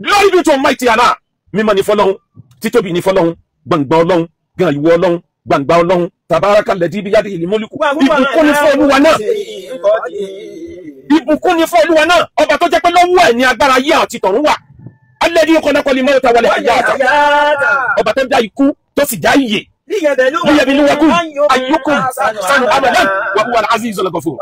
Glory be to Almighty Allah. Mímọ́ ni fọ́lọ́hun, títóbi ni fọ́lọ́hun, gbọ̀ngbọ̀n Ọlọ́hun, gan ìwọ Ọlọ́hun, gbàngbà Ọlọ́hun, tabaraka lẹ́dí bí yáde ìlú mọ́lùkù. Ìbùkún ni fún Olúwa náà. Ìbùkún ni fún Olúwa náà, ọba tó jẹ́ pé lọ́wọ́ ẹ̀ ní agbára ayé àti tọ̀run wà. Alladhi khalaqal mawta wal hayata. Ọba tó dá ikú tó sì dá ìyè. Liyabluwakum ayyukum ahsanu amalan wa huwa al-azizul ghafur.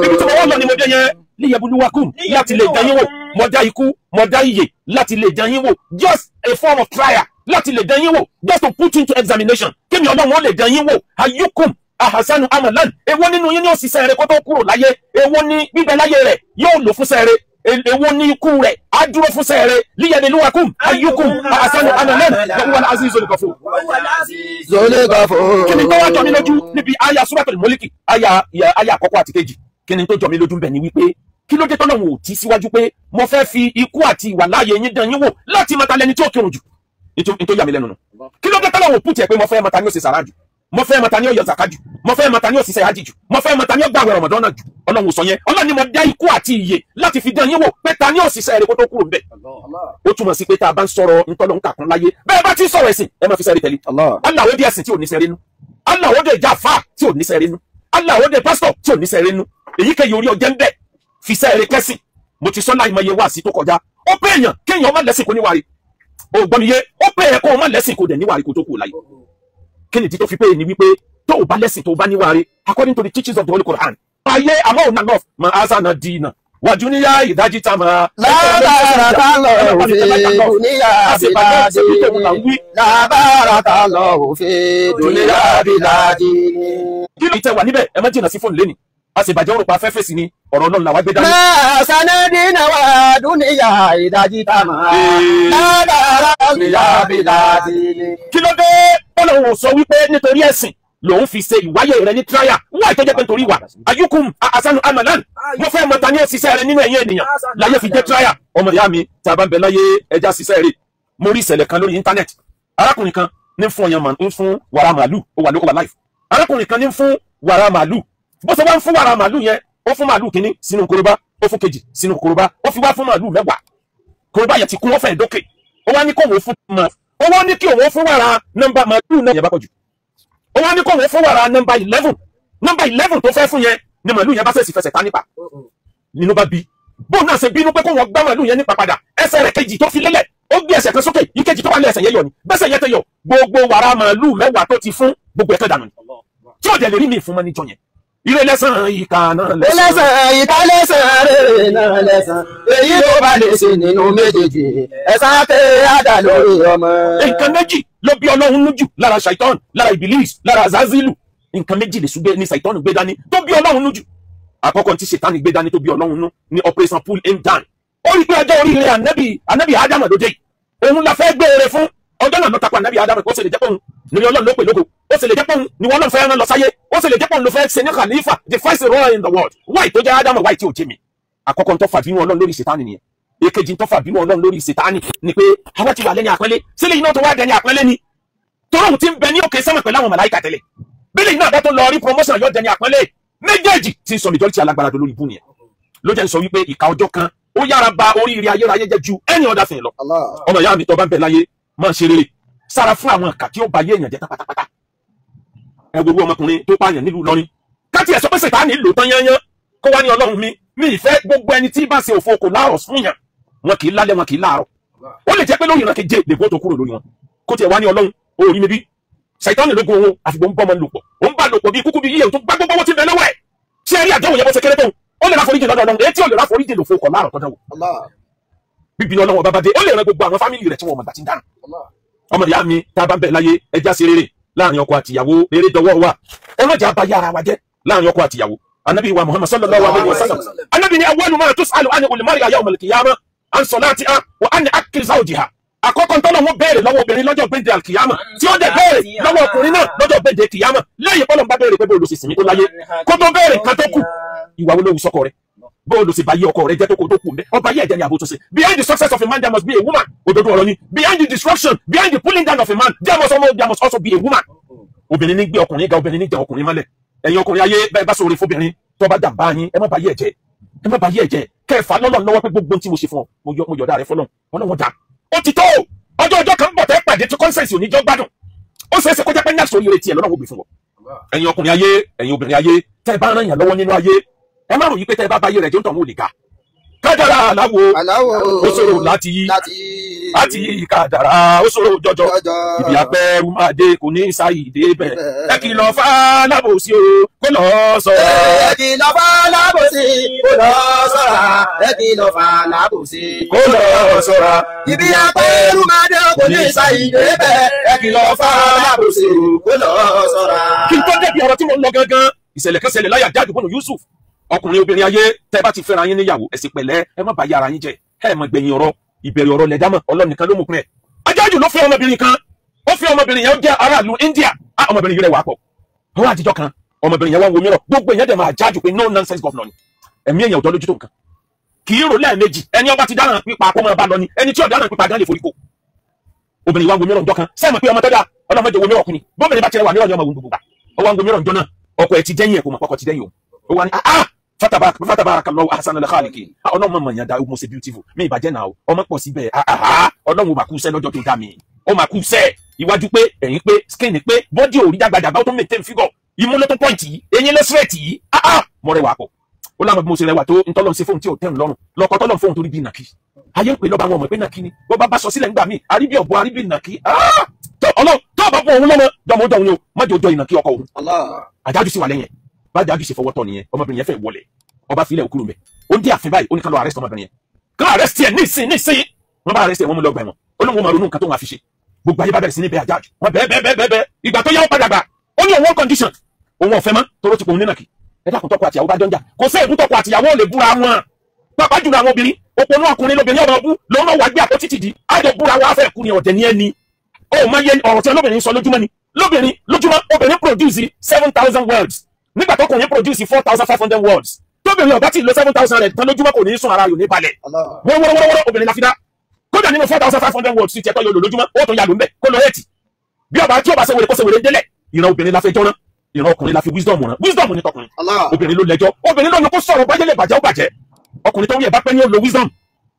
Ibi tí mo wọ́n lọ ni mo dé yẹn. Liyabluwakum, láti lè dán yín wò. Mo dá ikú, mo dá ìyè, láti lè dán yín wò. Just a form of trial, láti lè dán yín wò. Just to put into examination. Kémi Ọlọ́run ó lè dán yín wò. Ayyukum ahsanu amalan. Èwo nínú yín ni ó ṣiṣẹ́ rẹ̀ kó tó kúrò láyé? Èwo ni bíbẹ láyé rẹ̀ yóò lò fún sẹ́rẹ̀? Èwo ni ikú rẹ̀ á dúró fún sẹ́rẹ̀? Liyabluwakum ayyukum ahsanu amalan wa huwa al-azizul ghafur. Kí ni tó wá jọ mí lójú níbi àyà Suratul Mulki, àyà àkọ́kọ́ àti kejì? Kí ni tó jọ mí lójú ń bẹ̀ ni wípé kí ló dé tọ́lọ́run ò tí síwájú pé mo fẹ́ fi ikú àti ìwà láàyè yín dán yín wò láti mọta lẹni tí ó kírun jù? Nítorí yà mí lẹ́nu nù. Kí ló dé tọ́lọ́run ò pùtì ẹ̀ pé mo fẹ́ mọta ní ó ṣe sàrà jù, mo fẹ́ mọta ní ó yọ zàká jù, mo fẹ́ mọta ní ó ṣiṣẹ́ hajj jù, mo fẹ́ mọta ní ó gbààwẹ̀ Ramadan jù? Ọlọ́run ò sọ yẹn. Ọlọ́run ni mo dá ikú àti ìyè láti fi dán yín wò pé ta ní ó ṣiṣẹ́ rẹ̀ kó tó kúrò ńbẹ̀. Ó túmọ̀ sí pé tá a bá ń sọ̀rọ̀ ntọ́lọ́run kàkún láyé, bẹ́ẹ̀ bá ti sọ̀rọ̀ ẹ̀sìn, ẹ má fi sẹ́rí tẹ̀lé. Allah ó dé ẹ̀sìn tí ò ní sẹ́rí nú. Allah ó dé jàfà tí ò ní sẹ́rí nú. Allah ó dé pásítọ̀ tí ò ní sẹ́rí nú. Èyíkéyìí orí ọjẹ́ ń bẹ̀ fi sẹ́ẹ̀rẹ̀ kẹ́sìn. Mo ti sọ láìmọye wá sí tó kọjá. Ó pé èèyàn kéèyàn má lẹ́sìn kó níwárí. Ó gbọ́ mi yé, ó pé ẹ̀ kó o má lẹ́sìn kó dẹ̀ níwárí kó tó kù láyé. Kí ni ìdí tó fi pé ni wípé tó o bá lẹ́sìn tó o bá níwárí, according to the teachings of the Holy Quran. Ayé àmọ́ òun náà lọ́f mà á sànà dìínà. Wàjú níyà ìdájí tá máa. Lábàárà fi dúníyà bíláàdì. Lábàárà lọ fi dúníyà bíláàdì. Kí ló tẹ wà níbẹ̀? Ẹ má jìnnà sí fóònù lẹ́nìí. Àṣebàjẹ́ òrùpa afẹ́fẹ́ sí ni ọ̀rọ̀ Ọlọ́run làwa gbé dání. Máa sanadínà wà dúníyà ìdájí tá máa. Lábàárà dúníyà bíláàdì. Kí ló dé? Ọlọ́run ò sọ wípé nítorí ẹ̀sìn lòun fi ṣe ìwáyé rẹ ní tíráyà. Wá ìtọ́jẹ́ pé nítorí wà. Ayyukum ahsanu amalan. Mo fẹ́ mọta ní òṣìṣẹ́ rẹ nínú ẹ̀yìn ènìyàn. Láyé fi jẹ́ tíráyà. Ọmọ ìyá mi tá a bá ń bẹ láyé ẹja ṣiṣẹ́ rẹ̀. Mo rí ìṣẹ̀lẹ̀ kan lórí íńtánẹ́ẹ̀tì. Arákùnrin kan ní fún ọyàn ń fún wàrà màálù. Ó wà lóko wà láìf. Arákùnrin kan ní fún wàrà màálù. Bó ṣe wá ń fún wàrà màálù yẹn, ó fún màálù kínní sínú korobá, ó fún kejì sínú korobá, ó fi wá fún màálù mẹ́wàá. Korobá yẹn ti kún, ó fẹ́ dókè. Ó wá ní kó òun fún ma, ó wá ní kí òun fún wàrà nọ́mbà màálù náà yẹn bá pọ̀ jù. Ó wá ní kó òun fún wàrà nọ́mbà 11. Nọ́mbà 11 tó fẹ́ fún yẹn ni màálù yẹn bá ṣèṣì fẹsẹ̀ ta nípa. Nínú bá bí. Bóun náà ṣe bínú pé kó wọn gbá màálù yẹn nípa padà. Ẹsẹ̀ rẹ̀ kejì tó fi lélẹ̀, ó gbé ẹsẹ̀ kan sókè, ìkejì tó wà ní ẹsẹ̀ yẹn yọ ni. Bẹ́sẹ̀ yẹn tẹ yọ, gbogbo wàrà màálù mẹ́wàá tó ti fún gbogbo ẹ̀kẹ́ dànù ni. Tí ò dẹ̀ lè rí mi fún mọ́ níjọ yẹn. Ire lẹ́sàn ìkà náà lẹ́sàn. Lẹ́sàn ìkà lẹ́sàn rere náà lẹ́sàn. Èyí ló bá lè ṣe nínú méjèèjì. Ẹ̀san tẹ àdá lórí ọmọ. Nǹkan méjì ló bí Ọlọ́run nújù lára Ṣàìtọ́n, lára Ìbílísì, lára Azazilu. Nǹkan méjì lè ṣùgbẹ́ ní Ṣàìtọ́n gbé dání tó bí Ọlọ́run nújù. Àkọ́kọ́ tí Ṣètánì gbé dání tó bí Ọlọ́run nú ní Operation Pull Him Down. Ó rí pé ọjọ́ oríire Ànábì Ádámù ló dé yìí. Òun la fẹ́ gbé eré fún. Ọjọ́ náà ló takò Ànábì Ádámù, ó sì lè jẹ́ pé òun ni Ọlọ́run ló pè lógo. Ó sì lè jẹ́ pé òun ni Ọlọ́run fẹ́ rán lọ sáyé. Ó sì lè jẹ́ pé òun ló fẹ́ ṣe ní khalifa, the first ruler in the world. Why tó jẹ́ Ádámù, why tí ò jẹ́ mi? Àkọ́kọ́ tó fà bínú Ọlọ́run lórí Ṣètánì nìyẹn. Èkejì tó fà bínú Ọlọ́run lórí Ṣètánì ni pé àwa ti wà lẹ́ni àpọ́nlé. Sílẹ̀ iná tó wá dẹni àpọ́nlé ni. Torí òun ti ń bẹ ní òkè sánmà pẹ̀lú àwọn màláíkà tẹ́lẹ̀. Bílẹ̀ iná àbá tó lọ rí promotion yóò dẹni àpọ́nlé. Méjèèjì tí ń sọ majority alágbára tó lórí ibú nìyẹn. Ló jẹ́ ń sọ wípé ìka ọjọ́ kan ó yára ba oríire ayérayé jẹ́ ju any other thing lọ. Ọmọ ìyá mi tó bá ń bẹ láyé máa ṣe rere. Sára fún àwọn ìkà tí ó ba ayé èèyàn jẹ́ pátápátá. Ẹ wo ọmọkùnrin tó pààyàn nílùú Ìlọrin. Káti ẹ̀ sọ pé Ṣètánì lò tán yányán. Kó wá ní Ọlọ́run mi, mi ìfẹ́ gbogbo ẹni tí bá ṣe òfo kò láàrọ̀ fún yàn. Wọn kì í lálẹ́, wọn kì í láàrọ̀. Ó lè jẹ́ pé lórí ìran keje lè bó tó kúrò lórí wọn. Kó tiẹ̀ wá ní Ọlọ́run, ó rí mi bí. Ṣàìtánì ló gun òun, àfìgbọ́n ń bọ́ ọmọ lòpọ̀. Ó ń bá lòpọ̀ bí kúkú bí yíyẹ tó gbá gbogbo owó tí ń bẹ lọ́wọ́ ẹ̀. Ṣé ẹ rí àdéhùn yẹn bó ṣe kéré tó? Ó lè ráforíjì lọ́dọ̀ Ọlọ́run, èyí tí ò lè ráforíjì lòfo kọ̀ láàrọ̀ tọ́jà wò. Bíbí Ọlọ́run ọba bá dé, ó lè ran gbogbo àwọn fámìlì rẹ̀ tí wọ́n mọ̀ gbà tí ń dáná. Ọmọ ìyá mi tá a bá ń bẹ láyé ẹja ṣe rere láàrin ọkọ àtìyàwó, rere dọwọ́ wa. Ẹ má jẹ́ abayé ara wa jẹ́ láàrin ọkọ àtìyàwó. Anabi wa Muhammad sallallahu alayhi wa sallam, anabi ni awwalu ma tus'alu ani al-mar'a yawm al-qiyamah an salatiha wa an akli zawjiha. Àkọ́kọ́ ntọ́lọ́ wọn béèrè lọ́wọ́ obìnrin lọ́jọ́ gbèǹde alkiyama, tí ó dẹ̀ béèrè lọ́wọ́ ọkùnrin náà lọ́jọ́ gbèǹde kiyama. Lẹ́yìn bọ́lọ̀ ń bá béèrè pé bó ló ṣe sinmi tó láyé, kó tó béèrè kan tó kù, ìwà wo ló wù sọ́kọ rẹ̀, bó ló ṣe bá yé ọkọ rẹ̀ jẹ́ tó kó tó kù mbẹ́, ọba yé ẹ̀jẹ̀ ni àbò tó ṣe. Behind the success of a man there must be a woman. Òdodo ọ̀rọ̀ ni. Behind the destruction, behind the pulling down of a man there must also be a woman. Obìnrin ní gbé ọkùnrin ga, obìnrin ní jẹ ọkùnrin mọ́lẹ̀. Ẹ̀yin ọkùnrin ayé bẹ́ẹ̀ bá sọ̀rọ̀ fóbìnrin, Tó bá jàǹbá yín, ẹ má bà yé ẹ̀ jẹ́, ẹ má bà yé ẹ̀ jẹ́. Kẹfà lọ́lọ́run lọ́wọ́ pé gbogbo tí mo ṣe fún ọ, mo yọ̀ọ̀dá rẹ fọlọ́run, Ọlọ́run dá. Ó ti tó ọjọ́ ọjọ́ kan bọ̀ tẹ́ pàdé tí conscience ò ní jọ gbádùn. Ó ṣeé ṣe kó jẹ́ pé ní àṣọ oríire tiẹ̀ lọ́nà òbí fún ọ. Ẹ̀yin ọkùnrin ayé, ẹ̀yin obìnrin ayé, tẹ́ ẹ bá ràn yàn lọ́wọ́ nínú ayé, ẹ má ròyìn pé tẹ́ ẹ bá bá ayé rẹ̀ jẹ́ ń tọ̀ wọn ò lè ga. Kádàrá aláwo ó ṣòro láti yí, láti yí kádàrá ó ṣòro jọjọ. Ibi apẹ́rù máa dé kò ní sáyì dé bẹ̀. Ẹ kìlọ̀ fálábòsí o kó lọ sọ́ra. Ẹ kìlọ̀ fálábòsí kó lọ sọ́ra. Ẹ kìlọ̀ fálábòsí kó lọ sọ́ra. Ibi apẹ́rù máa dé kò ní sáyì dé bẹ̀. Ẹ kìlọ̀ fálábòsí kó lọ sọ́ra. Kí n tó débi ọ̀rọ̀ tí mo ń lọ gangan, ìṣẹ̀lẹ̀ kan ṣẹlẹ̀ láyà Jáde bọ́nù Yusuf. Ọkùnrin obìnrin ayé, tẹ́ bá ti fẹ́ra yín níyàwó, ẹ sì pẹ̀lẹ́, ẹ má bà yára yín jẹ́, ẹ má gbẹ̀yìn ọ̀rọ̀, ìbẹ̀rẹ̀ ọ̀rọ̀ lẹ̀dá mọ̀, Ọlọ́run nìkan ló mú pin ẹ̀. Ajájú ló fẹ́ ọmọbìnrin kan, ó fẹ́ ọmọbìnrin yẹn, ó jẹ́ aráàlú India. Ọmọbìnrin yìí rẹwà pọ̀. Wọ́n àtijọ́ kan, ọmọbìnrin yẹn wá wo mìíràn, gbogbo èèyàn dẹ̀ máa jájú pé no nonsense governor ni. Ẹ̀mí èèyàn ò dán lójú tó nǹkan. Kì í rò lẹ́ẹ̀mejì, ẹni ọba ti dáràn pípa kó máa bá lọ ni, ẹni tí ò dáràn pípa gan lè forí kó. Obìnrin wá wo mìíràn ọjọ́ kan, sẹ́ẹ̀ mọ̀ pé ọmọ tọ́jà ọlọ́mọdé wo mìíràn kú ni, bóbìnrin bá tirẹ̀ wà mìíràn ni ọmọ gbogbo gbà. Ó wá ń wo mìíràn ọjọ́ náà, ọkọ ẹ̀ ti dẹ́yìn ẹ̀ kò mọ̀ pọ́kọ ti dẹ́yìn o. Ó wá ní ah fatabaraka Allahu ahsanul khaliqin. Ọlọ́run mọ̀ mọ̀ yàn dá, mo ṣe beautiful mi ìbàjẹ́ náà o, ọmọ pọ̀ síbẹ̀. Ọlọ́run ò mà kú sẹ́ lọ́jọ́ tó dá mi, ó mà kú sẹ́. Iwájú pé, ẹ̀yìn pé, skin pé, bọ́dí ò rí dàgbàdàgbà, ó tún maintain figure, imú ló tún point yìí, eyín ló straight yìí, mo rẹwà pọ̀. Ó láwọn bí mo ṣe rẹwà tó, ntọ́lọ́n ṣe fóun tí ò tẹ̀rùn lọ́rùn lọ́kọ́ tọ́lọ́n fóun torí bí nàkí. Ayé ń pè lọ́ba àwọn ọmọ pé nàkí ni, bó bá bá sọ sílẹ̀ ńgbà míì, àríbí ọ̀bọ àríbí nàkí. Ọlọ́run tó bá fún òun lọ́mọ dọ́mọ dọ́hun ni o, má jẹ́ òjò ìnàkí ọkọ òun. Àjájú sì wà lẹ́yìn ẹ̀, bá jájú sì fọwọ́ tọ́ nìyẹn, ọmọbìnrin yẹn fẹ́ wọlé. Ọba filẹ̀ òkúrò mẹ́, ó ń dé àfin báyìí, ó ní ká lọ arrest ọmọbìnrin yẹn, ká arrest ẹ̀ nísìn nísìn. Wọ́n bá arrest ẹ̀, wọ́n mú lọ gbà ẹ̀wọ̀n. Ó lóun máa ronú nǹkan tó ń fi ṣe. Gbogbo ayé bá bẹ̀rẹ̀ sí ní bẹ́ẹ̀ àjájú, wọ́n bẹ́ẹ̀ bẹ́ẹ̀ bẹ́ẹ̀ bẹ́ẹ̀. Ìgbà tó yá ó padà gbà, ó ní òun condition, òun ọ̀fẹ́ mọ́, toró ti pòun nínàkì. Ẹ dákun, tọkọ àtìyàwó bá jọjà, kò sí ègún tọkọ àtìyàwó ò lè búra wọn. Pàápàá jùlọ àwọn obìnrin, òpònú ọkùnrin lóbìnrin ọmọ ọbú lòun náà wà gbé àpótí tìdí, àjọ búra wa fẹ́ kú ni, ọ̀dẹ̀ ni ẹni. Ó máa yẹ ọ̀rọ̀ tí olóbìnrin sọ lójúmọ́ ni. Lóbìnrin lójúmọ́, obìnrin produce 7,000 words, nígbà tọkùnrin produce 4,500 words. Tóbìnrin ọ̀gá tí lo 7,000 rẹ̀ tán lójúmọ́ kò ní sùn, ara yóò ní balẹ̀. Wọ́rọ́wọ́rọ́ obìnrin la fi dá. Kódà nínú 4,500 words ti ẹ̀kọ́ yóò lò lójúmọ́, ó tún yà ló ń bẹ̀ kó lọ ẹ̀tì. Bí ọba tí ọba ṣe wèrè kó ṣe wèrè délẹ̀. Ìran obìnrin la fi jọ́rán, ìran ọkùnrin la fi wisdom rán. Wisdom ni tọkùnrin. Obìnrin ló lẹ́jọ́, obìnrin ló ní kó sọ̀rọ̀ bájẹ́ lè bàjẹ́ ó bàjẹ́. Ọkùnrin tó ń yẹ bá pẹ́ ní ó lo wisdom.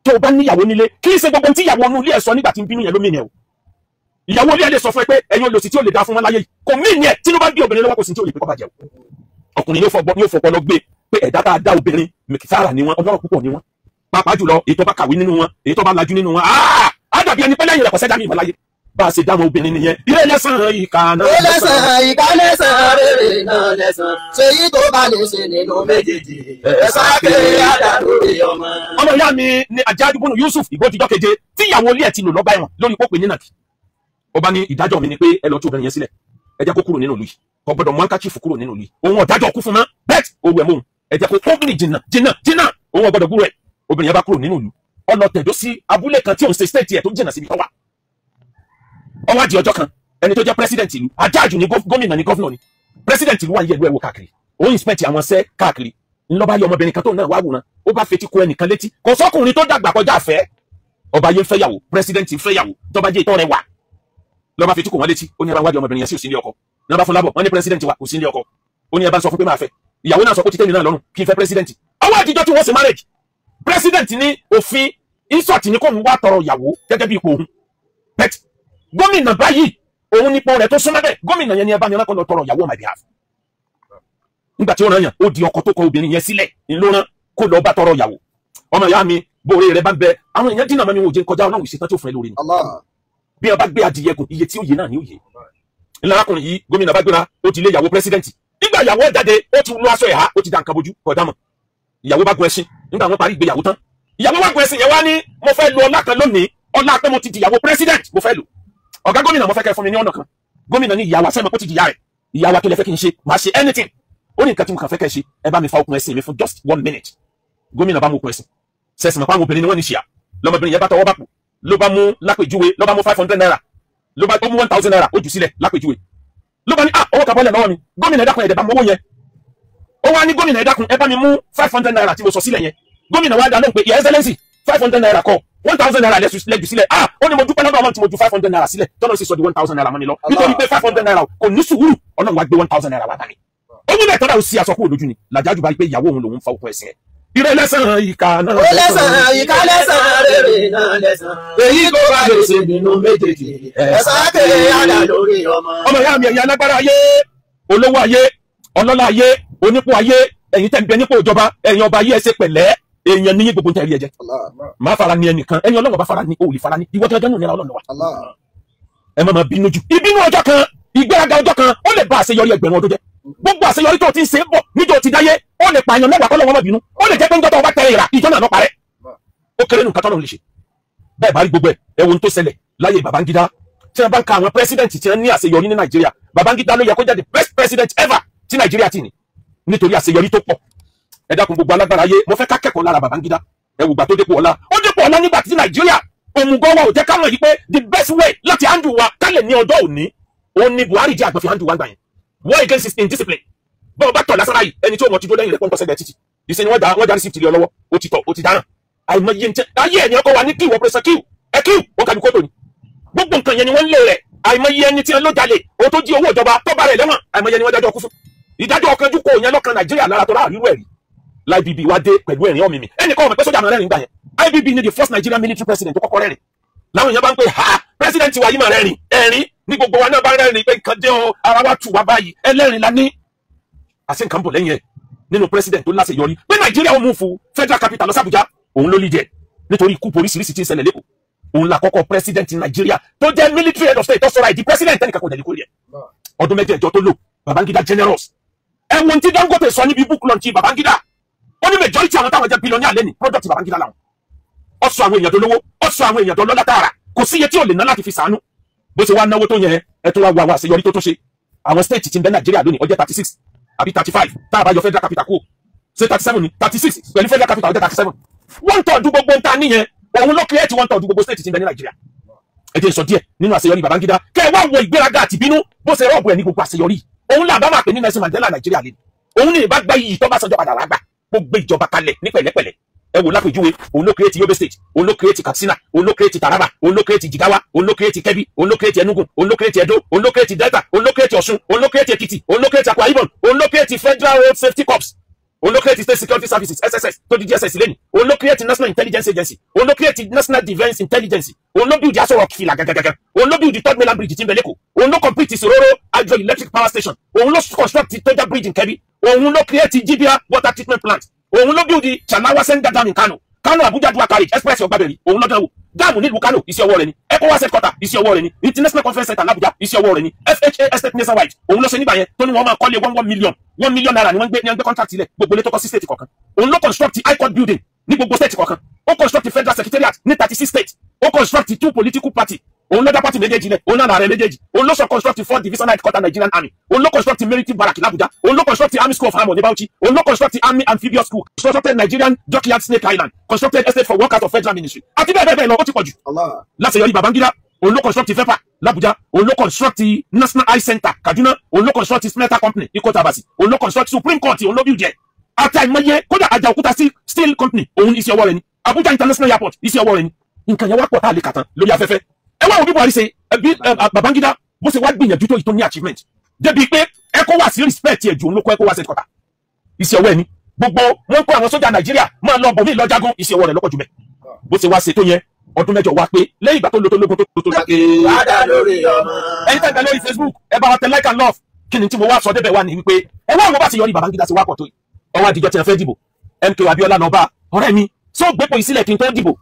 Tó o bá níyàwó nílé, kì í ṣe gbogbo tí ìyàwó inú ilé ẹ̀ sọ nígbà tí ń bínú yẹn ló mìíràn o. Ìyàwó ilé ẹ̀ lè sọ fún ẹ pé ẹ̀yin olòṣì tí ó lè dá fún wọn láyé yìí, kò mí ní ẹ̀. Tí ló bá bí obìnrin lọ́wọ́, kò sí tí ó lè pé kó bàjẹ́ o. Ọkùnrin yóò fọpọlọ gbé pé ẹ̀dá tá a dá obìnrin mẹkìsára ni wọn, ọlọ́rọ̀ púpọ̀ ni wọn, pàápàá jùlọ èyí tó bá kàwé nínú wọn, èyí tó bá lajú nínú wọn, á dàbí ẹni pé lẹ́yìn rẹ̀ kò sẹ́dá mi ìmọ̀láyé. Bá a ṣe dá wọn obìnrin nìyẹn. Ilé lẹ́sàn ìkà náà Ó lẹ́sàn, ìkà lẹ́sàn, rere náà lẹ́sàn. Ṣèyí tó bá lè ṣe nínú méjèèjì, ẹ̀sán kéré àdá lórí ọmọ. Ọmọ ìyá mi ni Àjájú bọ́nù Yusuf ìgbójijọ́ keje tí ìyàwó ilé ẹ̀ ti lò lọ́gbà ẹ̀wọ̀n lórí pópin nínàkì. Ó bá ní ìdájọ́ mi ni pé ẹ lọ tú obìnrin yẹn sílẹ̀, ẹ jẹ́ kó kúrò nínú ìlú yìí, kò gbọ́dọ̀ mú handkerchief kúrò nínú ìlú yìí. Òun ọ̀dájọ́ kú fún mọ́ bẹ́ẹ̀ òru ẹ̀ mọ́ òun, ẹ jẹ́ kó kóbìnrin jìnnà jìnnà jìnnà, òun ọ̀gbọ́dọ̀ gbúrò ẹ̀. Obìnrin yẹn bá kúrò nínú ìlú, ó lọ tẹ̀dó sí abúlé kan tí òun ṣe state ẹ̀ tó jìnnà síbi tó wà. Ó wá di ọjọ́ kan, ẹni tó jẹ́ president ìlú, Ajáàjù ní gómìnà ní governor ni president ìlú, wà ń yẹ ìlú ẹ̀ wò káàkiri, ó inspect àwọn ṣẹ́ káàkiri. Ńlọba yọ ọmọbìnrin kan tó náà wá wòran, ó bá fetí kó ẹnìkan létí. Kò sọ́kùnrin tó dàgbà kọjá àfẹ́, ọba yẹn fẹ́yàwó, president fẹ́yàwó, tọ́ba jẹ́ ìtọ́ rẹ̀ wà. Lọ́ba fetí kò wọ́n létí, ó ní ẹ bá ń wádìí ọmọbìnrin yẹn sí òsín ilé ọkọ. Ní wọ́n bá fún lábọ̀, wọ́n ní president wa kò sí ilé ọkọ. Ó ní ẹ bá ń sọ fún pé máa fẹ́. Ìyàwó náà sọ pé ó ti tẹ́ mi náà lọ́rùn kí n fẹ́ president. Ọwọ́ àtijọ́ tí wọ́n ṣe marriage, president ní òfin insult ní kóun wá tọrọ ìyàwó gẹ́gẹ́ bí ipò òun, but gómìnà báyìí òun nípò rẹ̀ tó súnmọ́ bẹ́ẹ̀. Gómìnà yẹn ni ẹ bá mi rán kó lọ tọrọ ìyàwó on my behalf. Nígbà tí ó rán yàn, ó di ọkọ tó kọ obìnrin yẹn sílẹ̀ ńlọrán kó lọ bá tọrọ ìyàwó. Ọmọ ìyá mi, bóore rẹ bá ń bẹ, àwọn èèyàn dínà mọ́ mi, wọn ò jẹ́ kọjá. Ọlọ́run ìṣetán tí ó fún ẹ lórí ni. Bí wọn bá gbé adìyẹ gùn, iye tí ó yé náà ni ó yé. Ńlá arákùnrin yìí, gómìnà bá gbéra, ó ti lé ìyàwó president. Nígbà ìyàwó jáde, ó ti lọ aṣọ ẹ̀há, ó ti da nǹkan bojú kọjá mọ̀. Ìyàwó bá gun ẹṣin. Nígbà wọn parí ìgbéyàwó tán, ìyàwó wá gun ẹṣin yẹn, wá ní mo fẹ́ lo ọlá kan lónìí, ọlá pé mo ti di ìyàwó president mo fẹ́ lò. Ọ̀gá gómìnà, mo fẹ́ kẹ́ fún mi ní ọ̀nà kan. Gómìnà ní ìyàwó àṣẹ mọ̀ kó ti di ìyá rẹ̀, ìyàwó tó lè fẹ́ kí n ṣe, màá ṣe anything. Ó ní nǹkan tí mo kàn fẹ́ kẹ́ ṣe, ẹ bá mi fa okùn ẹṣin mi fún just one minute. Gómìnà bá mú okùn ẹṣin. Sẹ́sìn mọ̀ pé àwọn obìnrin ni wọ́n ní ṣìyà. Lọ́mọbìnrin yẹn bá tọwọ́ bá pò, ló bá mú lápèjúwe, ló bá mú ₦500, ló bá ó mú ₦1,000, ó jù sílẹ̀ lápèjúwe. Ló bá ní ah, owó kan bọ́lẹ̀ lọ́wọ́ mi, gómìnà, ẹ dákun, ẹ̀dẹ̀ bá mú owó yẹn. Ó wá ní gómìnà, ẹ dákun, ẹ bá mi mú ₦500 tí mo sọ sílẹ̀ yẹn. Gómìnà wa dá lóhùn pé your excellency, ₦500 kọ́, ₦1,000 lẹ́jù sílẹ̀. Ah, ó ní mo dúpẹ́ lọ́dọ̀ Ọlọ́run tí mo ju ₦500 sílẹ̀, tọ́lọ́ sì sọ di ₦1,000 mọ́ mi lọ, nítorí pé ₦500 kò ní sùúrù. Ọlọ́run wá gbé ₦1,000 wá bá mi. Ó ní bẹ́ẹ̀ tọ́lá ò sí aṣọ kúrò lójú ni làjájú bá rí pé ìyàwó òun lòun fa okùn ẹ̀sìn ẹ̀. Ire lẹ́sàn ìkà náà. Ó lẹ́sàn ìkà lẹ́sàn rere náà lẹ́sàn. Èyí tó bá lè ṣe nínú méjèèjì. Ẹ̀san kéré àdá lórí ọmọ. Ọmọ ìyá mi, ẹ̀yin alágbára ayé, olówó ayé, ọlọ́lá ayé, onípò ayé, ẹ̀yin tẹ́ ń bẹ nípò ìjọba, ẹ̀yin ọba ayé, ẹ ṣe pẹ̀lẹ́. Èèyàn níyìn gbogbo tẹ̀rí ẹ jẹ. Má fara ní ẹnìkan, ẹni Ọlọ́run bá fara ní, o lè fara ní. Ìwọ gángan nù nira Ọlọ́run wa. Ẹ má máa bínú jù. Ìbínú ọjọ́ kan, ìgbéraga ọjọ́ kan, ó lè ba àṣeyọrí ẹgbẹ̀rún ọdún jẹ́. Gbogbo àṣeyọrí tó ti ń ṣe bọ̀ níjọ́ ti dáyé, ó lè pààyàn mẹ́wàá kọ́ lọ́wọ́ má bínú. Ó lè jẹ́ pé ń jọ́tọ̀ ọba tẹ ìrà, ìjọ náà lọ parẹ́. Ó kéré nù kátó lọ́run lè ṣe. Bẹ́ẹ̀ bá rí gbogbo ẹ̀, ẹ wo ohun tó ṣẹlẹ̀ láyé Babangida. Tí wọ́n bá ń ka àwọn president tí wọ́n ní àṣeyọrí ní Nàìjíríà, Babangida ló yẹ kó jẹ́ the best president ever tí Nàìjíríà ti ní, nítorí àṣeyọrí tó pọ̀. Ẹ dákun gbogbo alágbára ayé, mo fẹ́ ká kẹ́kọ̀ọ́ lára Babangida. Ẹ wò gbà tó dépò ọlá, ó dépò ọlá nígbà tí Nàìjíríà òmùgọ̀ wa ò jẹ́ ká mọ̀ yìí pé the best way láti handle wa ká lè ní ọjọ́ òní, òun ni Buhari jẹ́ àgbọ̀n fi handle wa gbà yẹn. War against indiscipline. Bọ́ọ̀ bá tọ̀ lásán báyìí, ẹni tí ó mọ̀ ti dó lẹ́yìn rẹ̀ pọ́ńtọ́ sẹ́gbẹ̀ẹ́ títì. Ìṣe ni wọ́n já receipt lé ọ lọ́wọ́, ó ti tọ̀, ó ti dáràn. Àìmọye ntẹ́ ayé ẹ̀ ní ọkọ̀ wa ní kíw, operation kíw, ẹ kíw, ó kàbí kótó ni. Gbogbo nǹkan yẹn ni wọ́n ń lé rẹ̀. Àìmọye ẹni tí wọ́n ló jalè, ó tó jí owó ìjọba tó bá rẹ̀ lẹ́wọ̀n, àìmọye ni wọ́n dájọ́ kú fún. Ìdájọ́ ọ̀kanjú kò yẹn lọ́kàn Nàìjíríà lára tó rà rírú ẹ̀rí. IBB wá dé pẹ̀lú ẹ̀rín ọ̀mìmì. Ẹnìkan ọmọ pé sójà máa rẹ́rìn gbà yẹn. IBB ni the first Nigerian military president tó kọ́kọ́ rẹ́rìn. Láwọn èèyàn bá ń pè ha president wa yìí máa rẹ́rìn. Ẹ̀rín ní gbogbo wa náà bá rẹ́rìn pé nǹkan dé o, ara wa tù wá báyìí, ẹlẹ́rìn la ní. Àṣé nǹkan bọ̀ lẹ́yìn ẹ̀ nínú president tó láṣeyọrí pé Nàìjíríà ó mú fún federal capital lọ sí Àbújá, òun ló lead ẹ̀ nítorí ikú oríṣiríṣi tí ń ṣẹlẹ̀ lẹ́kọ̀ọ́. Òun la kọ́kọ́ president Nàìjíríà tó jẹ́ military head of state tó sọ̀rọ̀ àìdí president ẹnìkan kò dẹ̀ ní kórè ẹ̀. Ọdún mẹ́jẹ̀ẹ̀jọ tó lò, Babangida generous. Ẹ̀wọ̀n tí Dangote sọ níbi book launch Babangida, ó ní majority àwọn táwọn jẹ́ billionaire lẹ́ni product Babangida làwọn. Ó sọ àwọn èèyàn tó lówó, ó sọ àwọn èèyàn tó lọ́lá tààrà, kò sí iye tí ò lè ná láti fi sàánú. Bó ṣe wá náwó tó yẹn, ẹ tó wá wo àwọn àṣeyọrí tó tún ṣe. Àwọn state tí ń bẹ Nàìjíríà lónìí ó jẹ́ 36 àbí 35, tá a bá yọ federal capital kúrò. Ṣé 37 ni? 36 pẹ̀lú federal capital ó jẹ́ 37. One third gbogbo ń ta níyẹn, òun ló create one third gbogbo state tí ń bẹ ní Nàìjíríà. Ẹ jẹ́ n sọ díẹ̀ nínú àṣeyọrí Babangida, kẹ́ ẹ wá wo ìgbéraga àti ìbínú bó ṣe rọ́ọ̀bù ẹ̀ ní gbogbo àṣeyọrí. Òun là bá máa pè ní Nelson Mandela Nàìjíríà lé. Òun ní ìbá gbá iyì tó bá sọjọ́ padà wá gbà. Ó gbé ìjọba kalẹ̀ ní pẹ̀lẹ́pẹ̀lẹ́. Ẹ wò lápèjúwe, òun ló create Yobe State, òun ló create Katsina, òun ló create Taraba, òun ló create Jigawa, òun ló create Kebbi, òun ló create Enugu, òun ló create Edo, òun ló create Delta, òun ló create Ọ̀ṣun, òun ló create Ekiti, òun ló create Akwa Ibom, òun ló create Federal Road Safety Corps, òun ló create State Security Services SSS tó di DSS lẹ́nu, òun ló create National Intelligence Agency, òun ló create National Defence Intelligence, òun ló build Aso Rock fìlà gàgàgàgà, òun ló build the Third Mainland Bridge tí ń bẹ l'Ékòó, òun ló complete Sororo Hydroelectric Power Station, òun ló construct Toja Bridge in Kebbi, òun ló create Jibia Water Treatment Plant, òun ló build Chalawa Senda Dam in Kano, Kano Abuja dual carriage express ọgbàbẹ̀rì, òun ló dánwò. Dáàmù nílùú Kano, iṣẹ́ ọwọ́ rẹ̀ ni. ECOWAS headquarter, iṣẹ́ ọwọ́ rẹ̀ ni. International Conference Center l'Abuja, iṣẹ́ ọwọ́ rẹ̀ ni. FHA Estate Nationwide, òun ló ṣe nígbà yẹn tó ní wọ́n máa kọ́lé 1 million, ₦1 million ni wọ́n gbé ní wọ́n gbé contract ilẹ̀ gbogbo ilé tó kọ́ sí state kọ̀ọ̀kan. Òun ló construct High Court building ní gbogbo state kọ̀ọ̀kan. Ó construct Federal Secretariat ní 36 states. Ó construct two political party, òun ló dá party méjèèjì lẹ̀, òun náà ààrẹ méjèèjì. Òun ló sọ construct four divisional headquarter Nigerian Army. Òun ló construct military barrack l'Abuja. Òun ló construct Army School of Armour ní Bauchi. Òun ló construct Army Amphibious School, constructed Nigerian Dockyard Snake Island, constructed estate for workers of Federal Ministry àti bẹ́ẹ̀ bẹ́ẹ̀ bẹ́ẹ̀ lọ. Ó ti pọ̀ jù láṣeyọrí Babangida. Òun ló construct FEPA l'Abuja. Òun ló construct National Eye Center Kaduna. Òun ló construct Smelter Company ní Kota Abasi. Òun ló construct Supreme Court, òun ló build ẹ̀ àti àìmọye. Kódà Àjàòkúta Steel Company, òun iṣẹ́ ọwọ́ rẹ̀ ni. Abuja International Airport, iṣẹ́ ọwọ́ rẹ̀ ni. Nǹkan yẹn wá pọ̀ tá a lè kà tán lórí afẹ́fẹ́. Ẹ wá wo bí Buhari ṣe bí Babangida bó ṣe wá gbìyànjú tó ìtò ní achievement débi pé ECOWAS respect ẹ̀ jù. Òun ló kọ́ ECOWAS headquarter, iṣẹ́ ọwọ́ ẹ̀ ni. Gbogbo wọn kó àwọn sójà Nàìjíríà máa lọ bòmí lọ jagun, iṣẹ́ ọwọ́ rẹ̀ lọ́pọ̀ jù bẹ́ẹ̀. Bó ṣe wá ṣe tó yẹn, ọdún 8 wá pé lẹ́yìn ìgbà tó lo tó lógun tó lákè. Ládàá lórí ọmọ. Ẹ̀yin tẹ́ ẹ lórí Facebook, ẹ bá wa tẹ like and love. Kí ni tí mo wá sọ débẹ̀ wá ní wípé ẹ wá àwọn bá ti yọrí Babangida sí wá pọ̀ tó yìí. Ọwọ́ àdìjọ tí wọ́n fẹ́ dìbò, MK Abiola lọ bá ọ̀rẹ́ mi sọ gbépò ìsílẹ̀ kí n tó dìbò.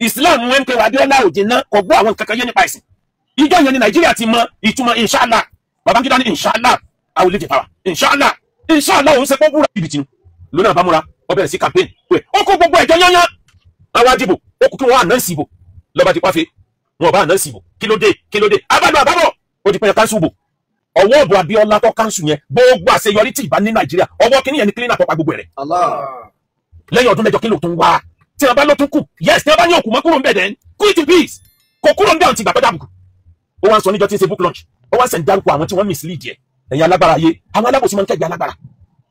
Islam MK Abiola ò jìnnà, kò gbọ́ àwọn kankan yé nípa ẹ̀sìn. Ìjọ yẹn ni Nàìjíríà ti mọ ìtumọ̀ inshallah. Babangida ní inshallah I will leave the power, inshallah, inshallah. Òun ṣe pé ó búra jìbìtì lónà bá múra, ó bẹ̀rẹ̀ sí campaign pé ó kó gbogbo ẹ̀jọ́ yányán. Àwọn àdìbò ó kú kí wọ́n announce ìbò lọ́ba ti pàfẹ́ wọn bá announce ìbò. Kí ló dé? Kí ló dé? Abádọ́ àbábọ̀, ó di pé cancel ìbò. Ọwọ́ ọ̀bọ̀ Abíọ́lá tó cancel yẹn, gbogbo àṣeyọrí tí ìbá ní Nàìjíríà, ọwọ́ kìíní yẹn ni cleaner tó pa gbogbo rẹ̀. Lẹ́yìn ọdún 8, kí ló tún wá tí wọn bá ló tún kù? Yes, tí wọn bá ní òkú mọ́ kúrò ń bẹ̀, then quit in peace. Kò kúrò ń bẹ̀ ọ̀ntì ìgbà tó dàbùkù. Ó wá ń sọ níjọ́ tí ń ṣe book launch, ó wá ń sẹ̀ ń dárúkọ àwọn tí wọ́n mislead yẹ. Ẹ̀yin alágbára ayé, àwọn alábòsí máa ń kẹ́gbẹ́ alágbára.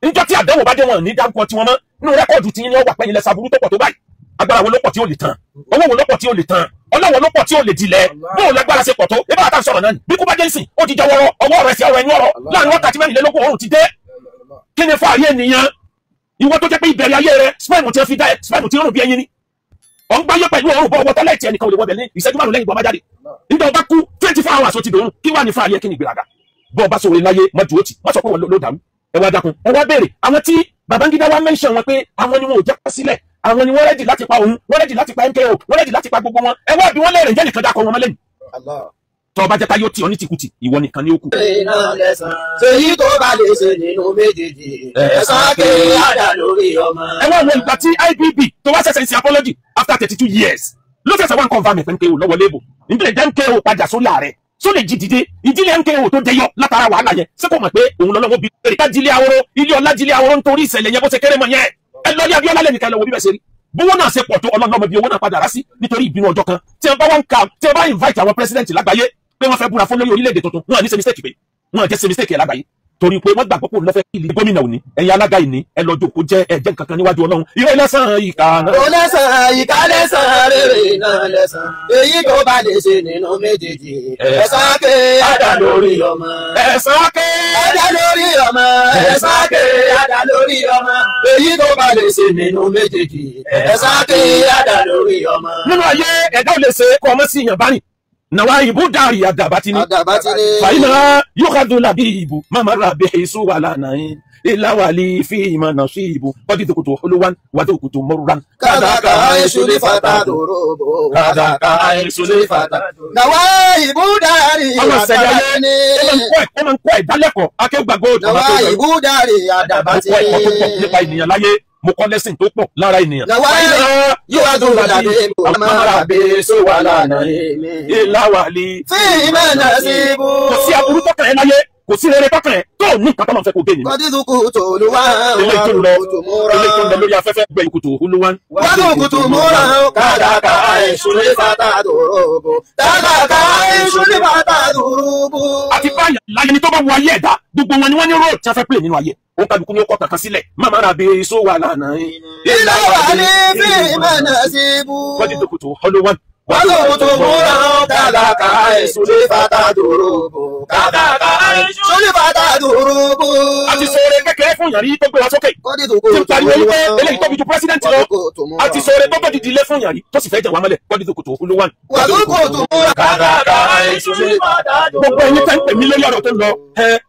Níjọ́ tí àdánwò bá dé, wọn ní dárúkọ tí wọ́n mọ́ nínú record tí yín ní ọwà pẹ́yìn lẹ́sà burú tó pọ̀ tó báyìí. Agbára wo ló pọ̀ tí ó lè tán? Owó wo ló pọ̀ tí ó lè tán? Ọlọ́wọ́ ló pọ̀ tí ó lè dilẹ̀? Bóun lágbára ṣe pọ̀ tó ebá àtà sọ̀rọ̀ náà ni bí kú bá dé ń sìn, ó ti jọwọ́rọ́ ọwọ́ rẹ̀ sí ọ̀rọ̀ ẹni ọ̀rọ̀ láàrin wákàtí 24, òun ti dé. Kí ni fáàrí ènìyàn? Ìwọ tó jẹ́ pé ìbẹ̀rẹ̀ ayé rẹ sperm tí wọ́n fi dá ẹ, sperm tí ń rùn bí ẹyin ni. Ọ̀ ń gbáyé pẹ̀lú ọrùn bọ́ ọwọ́ tọ́lẹ̀tì, ẹnìkan ò lè wọbẹ̀ ní ìṣẹ́jú 5 lẹ́yìn ìgbà bá jáde. Nígbà ọba kú 24 hours ó ti dòun. Kí wà ní fáàrí ẹ? Kí ni ìgbéraga? Bọ́ ọba sọ̀rọ̀ láyé mọ́ dúró tì, má sọ pé wọn ló dàrú. Ẹ wá dákun, ẹ wá béèrè àwọn tí Babangida wá mention wọn pé àwọn ni wọn ò já sílẹ̀, àwọn ni wọ́n ready láti pa òun, wọ́n ready láti pa MKO, wọ́n ready láti pa gbogbo wọn. Ẹ wá bí wọ́n lẹ́rìn jẹ́ nìkan dákọ̀ wọn mọ́lẹ́yìn. Tọ́ ọba jẹ́ ká yóò tì ọ́ ní tìkùtì, ìwọ nìkan ni ó kù. Èyí tó bá lè ṣe nínú méjèèjì, ẹ̀san ké àdá lórí ọmọ. Ẹ wá wo ìgbà tí IBB tó wá ṣẹ̀ṣẹ̀ ń ṣe apology after 32 years ló ṣẹ̀ṣẹ̀ wá ń confirm pé MKO lọ́wọ́ lébo nítorí jẹ́ MKO padà sórí ààrẹ só lè jí dìde. Ìdílé MKO tó jẹyọ látara wàhálà yẹn, ṣé kò mọ̀ pé òun lọ́lọ́wọ́ bí pé jílé ahoro ilé ọlá jílé ahoro nítorí ìṣẹ̀lẹ̀ yẹn bó ṣe kéré mọ́ yẹn. Ẹ lọ ní Abíọ́lá lẹ́nìkan lọ́wọ́ bí bẹ́ẹ̀ ṣe rí bówó náà ṣe pọ̀ tó, ọlọ́run lọ́mọ bí owó náà padà rá sí nítorí ìbínú ọjọ́ kan. Tí wọ́n bá wá ń ka, tí wọ́n bá invite àwọn president lágbàáyé pé wọ́n fẹ́ búra fún lórí orílẹ̀-èdè tuntun, wọn ní ṣe mistake pé wọn jẹ́ ṣe mistake ẹ̀ lágbàáyé torí pé wọ́n gbàgbọ́ pé òun lọ́fẹ́ kí gómìnà òní. Ẹ̀yin alága ìní ẹ lọ jókòó jẹ́ ẹ̀jẹ̀ nǹkan kan níwájú Ọlọ́run. Ìrẹ́ lẹ́sàn ìkà náà. Ó lẹ́sàn ìkà lẹ́sàn rere náà lẹ́sàn. Èyí tó bá lè ṣe nínú méjèèjì, ẹ̀san ké àdá lórí ọmọ. Ẹ̀san ké àdá lórí ọmọ. Ẹ̀san ké àdá lórí ọmọ. Èyí tó bá lè ṣe nínú méjèèjì, ẹ̀san ké àdá lórí ọmọ. Nínú ayé ẹ̀dá ò lè ṣe kọ́ ọmọ sí ìyàn bá rìn. Nawa ibu dari adabatini faina yukhadhu labibu mama rabihi suwala nain illa wali fi ma nasibu qad dhukutu hulwan wa dhukutu murran kadaka aishu fata durubu kadaka aishu fata. Nawa ibu dari adabatini. Ó máa ń kọ́ ìdálẹ́kọ̀ọ́ akéwùgbà gold. Nawa ibu dari adabatini. Mo kọ́ ẹ̀kọ́ tó pọ̀ nípa ènìyàn láyé, mo kọ́ lẹ́sìn tó pọ̀ lára ènìyàn. Nawa yukhadhu labibu mama rabihi suwala nain illa wali fi ma nasibu. Kò sí aburú tọ́kàn ẹ láyé, kò sí rere tọ́kàn ẹ tó ní nǹkan tọ́lọ́ fẹ́ kó gé ni. Kọ́dídùkú tòlúwà wà ilé tó ń lọ lórí afẹ́fẹ́ gbẹ ìkùtù olúwa. Wàdùkùtù múra kàdàkà ìṣúlé fata dòróbò kàdàkà ìṣúlé fata dòróbò. Àti báyà láyé ni tó bá wọ ayé ẹ̀dá gbogbo wọn ni wọ́n ní róòtù tí wọ́n fẹ́ pè nínú ayé. Ó kálukú ní ó kọ́ kankan sílẹ̀ mama rabi iṣó wà lánàá. Ilé wà ní fíìmù náà síbú. Kọ́dídùkùtù olúwa. Wàdùkùtù múra kàdàkà ìṣúlé fata dòróbò kàdàkà ìṣúlé fata dòróbò. A ti sọ̀rọ̀ kékeré fún yàrá tó gbé wa sókè. Tí n pariwo wípé eléyìí tóbi ju president lọ. A ti sọ̀rọ̀ tó tóbi ilé fún yàrá tó sì fẹ́ jẹ wá mọ́lẹ̀. Kọ́dídùkùtù olúwa. Wàdùkùtù múra kàdàkà ìṣúlé fata dòróbò. Gbogbo ẹ̀yin tẹ́ ń pè mí lórí ọ̀rọ̀ tó ń lọ,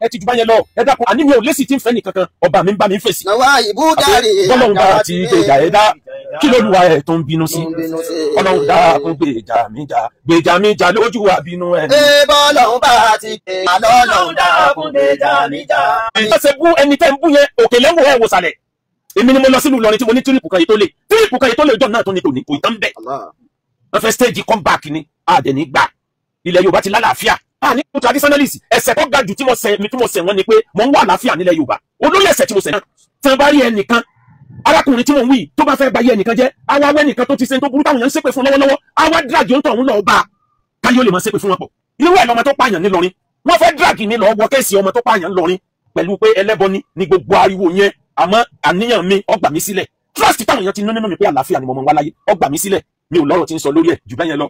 ẹ ti ju báyẹn lọ. Ẹ dákun, àní mi ò lésì tí ń fẹ́ nìkankan, ọba mi ń bá mi ń fèsì. Nàwa ìbú dárì. Bọ́lọ́hún bá ti gbèjà ẹ dá, kí lóluwa ẹ̀ tó ń bínú sí? Ọlọ́run dákun gbèjà mi jà, gbèjà mi jà lójú àbínú ẹni. Ẹ bọ́lọ́hún bá ti gbèjà, lọ́lọ́hún dákun gbèjà mi jà. Ìtọ́sẹ̀ bú ẹni tẹ́ ń bú yẹn, òkè lẹ́wọ̀ ẹ̀ wò sàlẹ̀. Èmi ni mo lọ sílùú Ìlọrin tí mo ní tírípù kan yìí tó lè. Tírípù kan yìí tó lè jọ náà tó ní tòní, kò ì tán bẹ́ẹ̀. Wọ́n fẹ́ stage comeback ni, àdẹ̀ ní gbà. Ilẹ̀ Yorùbá ti lálàáfíà. A ní traditionalist, ẹ̀ṣẹ̀ tó ga jù tí mo ṣẹ̀ wọ́n ni pé mo ń wá àlàáfíà nílẹ̀ Yorùbá. Olórí ẹ̀ṣẹ̀ tí mo ṣẹ̀ náà, tí wọ́n bá rí ẹnìkan, arákùnrin tí mo ń wí tó bá fẹ́ ba yé ẹnìkan jẹ́, àwa wẹ́ nìkan tó ti ṣe tó burú táwọn èèyàn ń ṣépè fún lọ́wọ́lọ́wọ́, àwa drag ń tọ̀ ń lọ bá a káyọ̀ lè máa ṣépè fún wọn pọ̀. Irú ẹ̀ lọ́mọ tó pààyàn nílọrin, wọ́n fẹ́ drag mi lọ wọ kẹ́sì ọmọ tó pààyàn ńlọrin pẹ̀lú pé ẹlẹ́bọ ni gbogbo ariwo yẹn, àmọ́ àníyàn mi ó gbà mí sílẹ̀. Trust táwọn èèyàn ti ní nínú mi pé àlàáfíà ni mo mọ̀ wá láyé, ó gbà mí sílẹ̀. Mi ò lọ́rọ̀ tí ń sọ lórí ẹ̀ jù bẹ́ẹ̀ yẹn lọ.